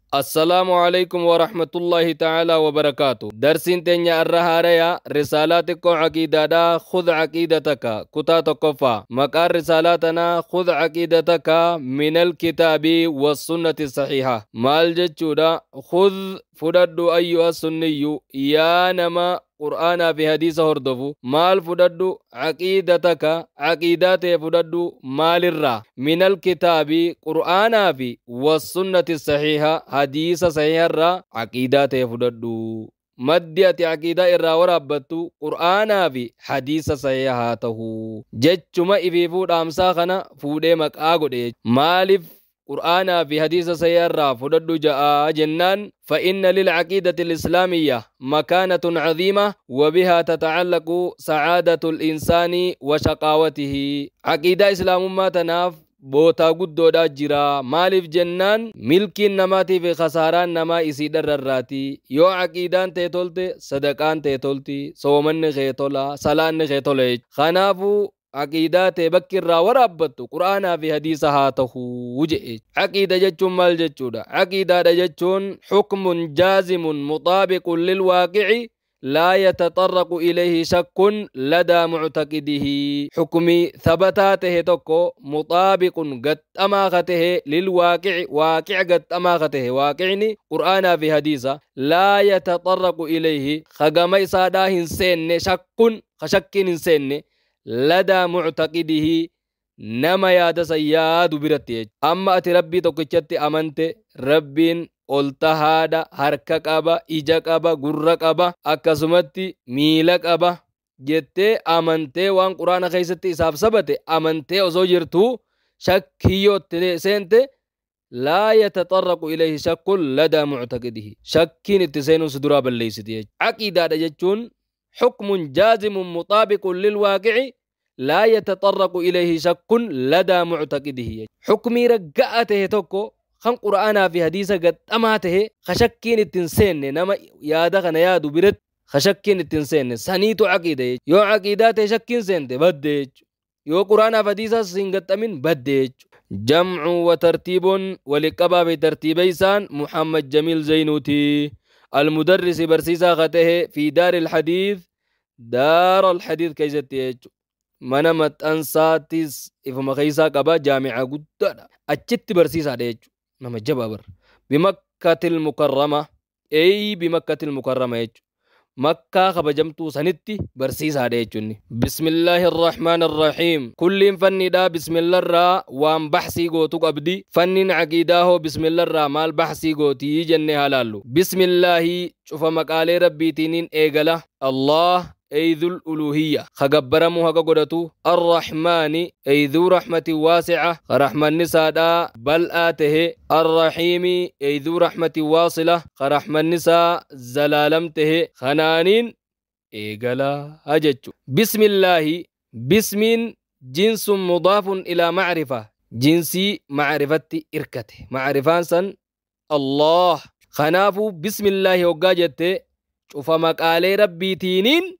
Assalaamu alaykum warahmatullaahi ta'aalaa wabarakaatu. Darsiin teenya irra haaraya risaalaa xiqqoo caqiidaadhaa khudh caqiidataka kutaa tokkoffaa. Maqaan risaalaa tanaa khudh caqiidataka minal kitaabii wassunnati saxiiha. Maal jechuudha? Khudh fudhadhu ayyuha sunniyyu, yaa nama qur'aanaa fi hadiisa hordofu, maal fudhadhu? Caqiidataka, caqiidaa ta'e fudhadhu. Maalirraa? Minal kitaabii, qur'aanaa fi wassunnati saxiiha, hadiisa saxiiharraa caqiidaa ta'e fudhadhu. Maddi ati caqiidaa irraa waraabbattu qur'aanaa fi hadiisa saxiiha haa ta'u jechuma ifiifuu dhaamsaa kana fuudhee maqaa godhe. Maaliif qur'aanaa fi hadiisa saxiiharraa fudhadhu ja'a jennaan, فإن للعقيدة الإسلامية مكانة عظيمة وبها تتعلق سعادة الإنسان وشقاوته. عقيدة إسلام ما تناف bootaa guddoodhaa jira. Maaliif jennaan, milkiin namaatii fi khasaaraan namaa isii dharrarraati. Yoo caqiidaan ta'e tolte, sadaqaan ta'e tolti, soomanni kee tola, salaanni kee tola. Kanaafuu aqiidaa ta'e bakki irraa waraabbattu qur'aanaa fi hadiisa haa ta'uu jedhe. Aqiida jechuun maal jechuudha? Aqiidaadha jechuun xukmun jaazimun muxaabiqun lilwaaqici laa yataxarraqu ilayhi shakkun ladaa muctaqidihi. Xukmii thabataa tahe tokko, muxaabiqun gaxxamaa ka tahe, lilwaaqici waaqic gaxxamaa ka tahe, waaqicni qur'aanaa fi hadiisa, laa yataxarraqu ilayhi kagama isaadhaa hin seenne, shakkun ka shakkiin hin seenne, ladaa muctaqidihi nama yaada san yaadu biratti jechuudha. Amma ati rabbii tokkichatti amante, rabbiin ol tahaadha, harka qaba, ija qaba, gurra qaba, akkasumatti miila qaba jettee amantee, waan quraana keessatti isaaf sabate amantee osoo jirtuu shakkii yoo itti seente, laa yataxarraqu ilayhi shakkun ladaa muctaqidihi, shakkiin itti seenuun si duraa balleessiti jechuudha. Aqiidaadha jechuun xukmun jaazimun muxaabiqun lilwaaqici laa yataxarraqu ilayhi shakkun ladaa muctaqidihi. Xukmii ragga'a tahe tokko kan qura'aanaa fi hadiisa gaxxamaa tahe, ka shakkiin ittiin seenne, nama yaada kana yaadu biratti ka shakkiin ittiin seenne saniitu aqiida jechuudha. Yoo aqiidaa ta'e shakkiin seente badde jechuudha. Yoo qura'aanaa fi hadiisas hin gaxxamin badde jechuudha. Jamcu wa tartiibuun waliqqabaa fi tartiibeysaan Muhammad Jamiil Zaynuuti. Almudarrisi barsiisaa ka tahe, fi daari alhadiith, daara alhadiith keessatti jechuudha. Mana maxxansaattis ifuma keessaa qaba, jaamica guddaadha. Achitti barsiisaadha jechuudha. Nama jabaa bara. Bimakkatil mukarrama, ey bimakkatil mukarrama jechuudha. Makkaa kabajamtuu sanitti barsiisaadha jechuun. Bismillaahi arrahmaan arrahiim. Kulliin fanniidhaa bismillarraa waan baxsii gootu qabdi. Fanniin caqiidaa hoo bismillarraa maal baxsii gootii jennee haa laallu. Bismillaahi, cufa maqaalee rabbiitiiniin eegala. Allah أي ذو الألوهية خجبرمو هكا قدتو، الرحمن أي ذو رحمة واسعة رحمة النساء بل آته، الرحيم أي ذو رحمة واصلة رحمة النساء زلالمته. خنانين إيقلا أجتشو. بسم الله، بسم جنس مضاف إلى معرفة، جنسي معرفة إركته، معرفان سن الله. خنافو بسم الله وقاجته شوف مقالي ربي تينين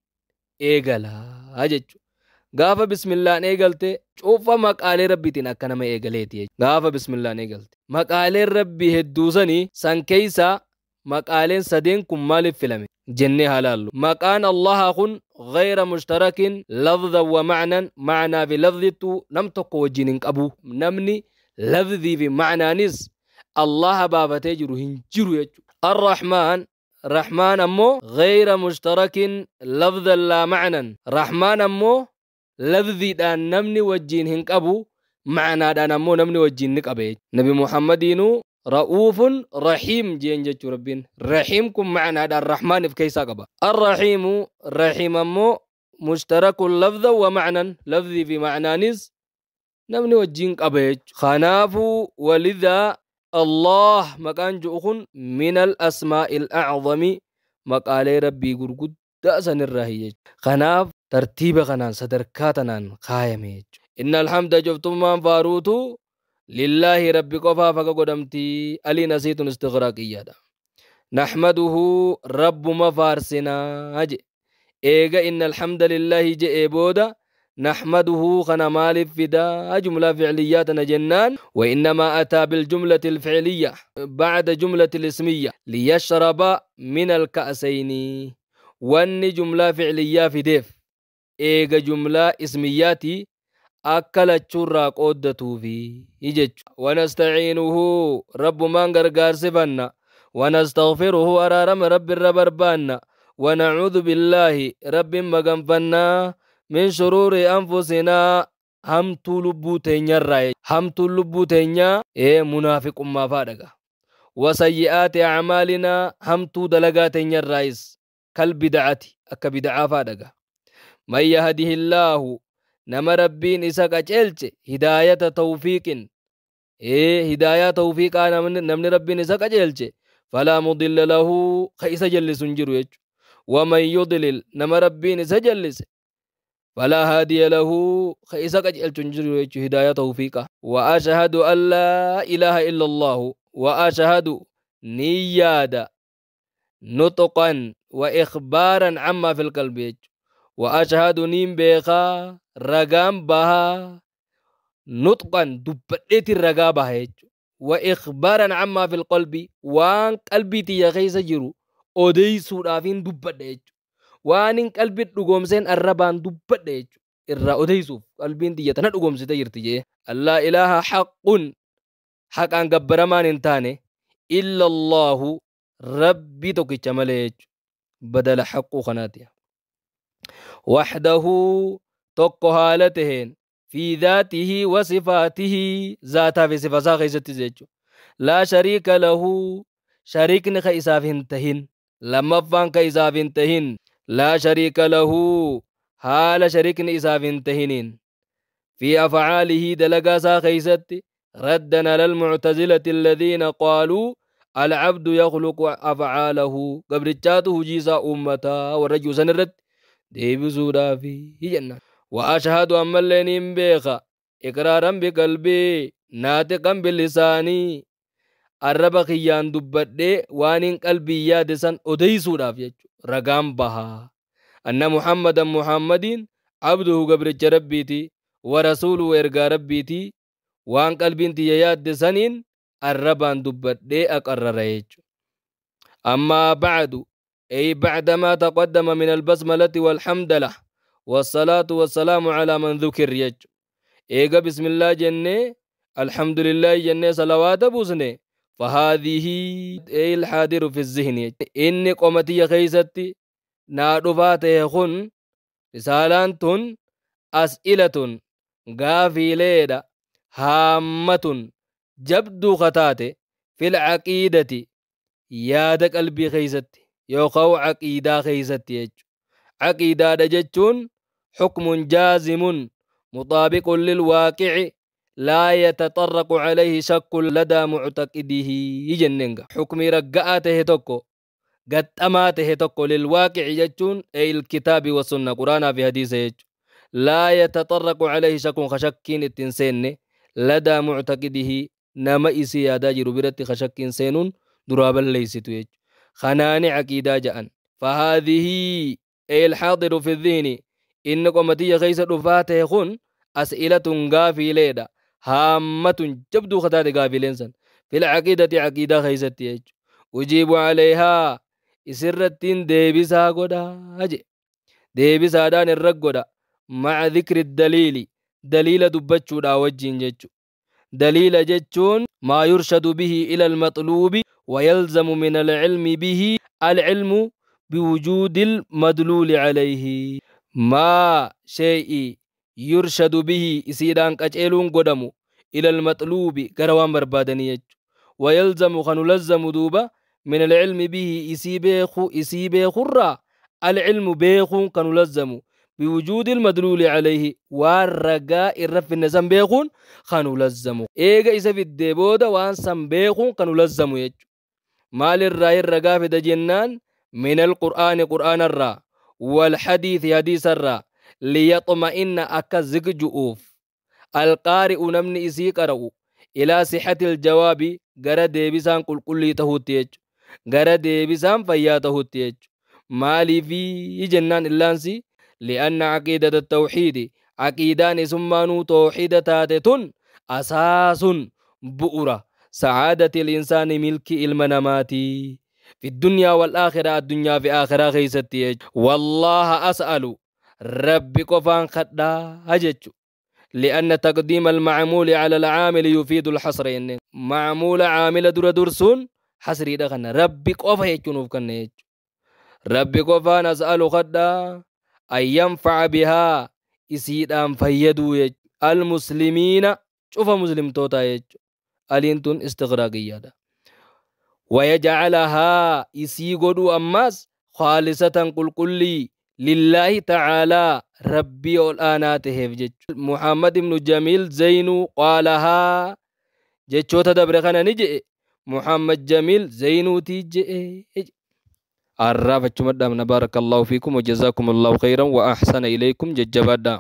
eegalaa jechuudha. Gaafa bismillaan eegalte cufa maqaalee rabbiitiin akka nama eegaleeti jechuudha. Gaafa bismillaan eegalte. Maqaaleen rabbii hedduu sanii san keessaa maqaaleen sadeen kun maaliif filame jennee haa laallu. Maqaan Allahaa kun غير مشترك لفظا ومعنى, معنaa fi lafzittuu nam tokko wajjin hin qabu. Namni lafzii fi macnaanis Allaha baafatee jiru hin jiru jechuudha. الرحمن، رحمن أمو غير مشترك لفظا لا معنى، رحمن أمو لفظي دان نمني وجين هنقبو، معنى دان أمو نمني وجين نقبي. نبي محمدينو رؤوف رحيم جين جتشو ربين، رحيمكم معنى دان الرحمن في كيسا قبا. الرحيم، رحيم أمو مشترك لفظا ومعنى، لفظي في معنى نز نمني وجين قبي. خنافو ولذا الله مكان جؤخن من الأسماء الأعظم، مقالي ربي قرقود دأسن الرهيج. خناف ترتيب خنان صدركاتنان قايميج. إن الحمد جفتم من فاروتو لله ربي قفا فقدمتي ألي نسيت استغراقية. نحمده رب مفارسنا أجي إيغا إن الحمد لله جئ بودا. نحمده خنا مالف فدا جملة فعليات جنان وإنما أتى بالجملة الفعلية بعد جملة الاسمية ليشرب من الكأسين وان جملة فعلية في ديف إيجا جملة اسمياتي أكل تشرا قودته في يجج ونستعينه رب من غرغار سفنا ونستغفره أرارم رب الربربان ونعوذ بالله رب مغنفنا من شرور أنفسنا هم تلبو تنيا الرأي هم تلبو تنيا إيه منافق ما فارقة وسيئات أعمالنا هم تدلقات تنيا الرئيس كالبدعة أكبدعة فارقة من يهده الله نما ربين إساق أجلت هداية توفيق إيه هداية توفيق نمن ربين إساق أجلت فلا مضل له خيس جلس جروج ومن يضلل نما ربين إسا فلا هادي له خيسك أجل هداية توفيقا وأشهد أن لا إله إلا الله وأشهد نيادا نطقا وإخبارا عما في القلب وأشهد نيم بيخا رقام بها نطقا دبتي الرقابة وإخبارا عما في القلب وان قلبي تيخيس جرو أوديسو رافين دبتي waan qalbii dhugoomseen arrabaan dubbadhe jechuudha irraa odeysuuf qalbiin tiyya tana dhugoomsite jirti jee allaa ilaaha haqqun haqaan gabbaramaan hin taane illa allaahu rabbii tokkicha malee jechuudha badala haqquu kanaati waxdahu tokko haala taheen fi dhaatihi wa sifaatihi zaataa fi sifa isaa keessattis jechuudha laa shariika lahu shariikni ka isaaf hin tahin lammaffaan ka isaaf hin tahin لا شريك له حال شريك إساف تهنين في أفعاله دلقا خيست ردنا للمعتزلة الذين قالوا العبد يخلق أفعاله قبل جاته جيسا أمتا والرجل سنرد ديب سودا في جنة وأشهد أن لنين بيخا إقرارا بقلبي ناطقا بلساني الرب خيان دبت وانين قلبي يادسا أدي سودا في رقام بها أن محمدا محمد عبده قبر ربيتي ورسوله إرقى ربيتي وان قلبين تياد سنين الربان دبت دي أقرر. أما بعد أي بعدما تقدم من البسملة والحمد له والصلاة والسلام على من ذكر يج إيقا بسم الله جنة الحمد لله جنة صلوات بوسنة فهذه أي الحاضر في الذهن إني قمتي خيستي نادفاته خن رسالان تن أسئلة غافلة هامة جبدو خطاته في العقيدة ياد قلبي خيستي يوقو عقيدة خيستي. عقيدة دجتون حكم جازم مطابق للواقع لا يتطرق عليه شك لدى معتقده جننغا. حكم رقاته توكو قد توكو للواقع جتون أي الكتاب والسنة قرآن في حديث لا يتطرق عليه شك خشكين التنسين لدى معتقده نما إسي يادا جربرت خشكين سينون درابا ليست خنان عقيدة جأن. فهذه أي الحاضر في الذهن إن قمتي غيس رفاته خن أسئلة غافلة هامة جبدو خطات غافلين في العقيدة عقيدة غيست أجيب عليها إسرتين ديبسا قدا ديبسا دان الرق مع ذكر الدليل دليل دبتشو دا وجين جتشو دليل جتشون ما يرشد به إلى المطلوب ويلزم من العلم به العلم بوجود المدلول عليه ما شيء يرشد به إسيدان كجيلون قدمو إلى المطلوب كروان بربادنية ويلزم خنلزم دوبا من العلم به إسيبيخ خرا العلم بيخ كنلزم بوجود المدلول عليه والرجاء الرف النزم بيخون خنلزم إيجا إسا في الدبودة وانسم بيخون كنلزم يج ما للرأي الرجاء في دجنان من القرآن قرآن الرا والحديث حديث الرا ليطمئن أكزق جؤوف القارئ نمن إسي قرأ إلى صحة الجواب غرا ديبسان قل قل تهوتيج غرا ديبسان فيا تهوتيج مالي في جنان اللانسي لأن عقيدة التوحيد Aqiidaan isummaanuu tooxida taate tun asaasun bu'ura sacaadati insaani, milki ilma namaatii, fi dunyaa wal aakhira, addunyaa fi aakhiraa keeysatti jechu. Wallaaha as'alu, Rabbi qofaan kadhaa jechu. لأن تقديم المعمول على العامل يفيد الحصر، إن معمول عامل در درسون حصري دخلنا، ربي قفا يجنوف كن يجو. ربي قفا نسأل خدا أن ينفع بها، إسيدان فيدو يج، المسلمين، شوف مسلم توتا يج، ألينتون استغراقية دا. ويجعلها، إسي قدو أماس، خالصة قل قل لله تعالى، ربي الآناته جج. محمد بن جميل زين قالها، جتشوتا دبر خنا نجي محمد جميل زينو تيجي الرافة. بارك الله فيكم وجزاكم الله خيرا وأحسن إليكم. ججبادا.